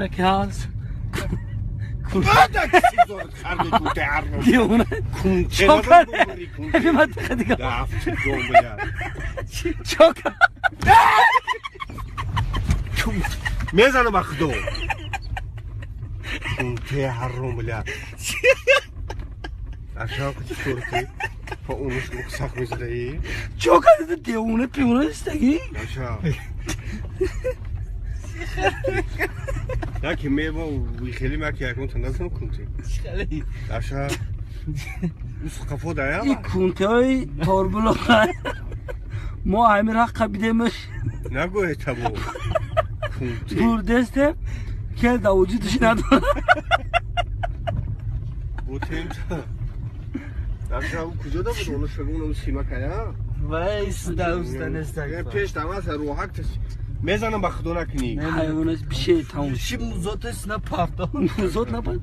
Яке ҳаст. Бада чизор харди кунте ҳарром. Девона. Кунте Чокар. надорам бубурӣ, кунте. Ҳамин дига. Дафт дом бля. Чокар. Мезанам ба худо. Кунте ҳарром бля. Ашав чикор ки? Па унус сах мезадаи? Чокар, девона пивона истаги. Ашав. Яки мева хеле маки якон тандазам кунте. Аша. Ус қафо дая? И кунтеҳои торбуло мо ҳамин рақ қабидемаш. Нагӯе табо. Кунте. Бурдестем, ке да вуҷудаш надорад. Бутем. Аша, куҷо да буд? Оно шагунам симакая? Вай, сда нестак. Пеш тамас рӯҳак мезанам ба худо накунӣ. Ҳайвонаш бише тамом. Ши музотес на парто. Музот напад.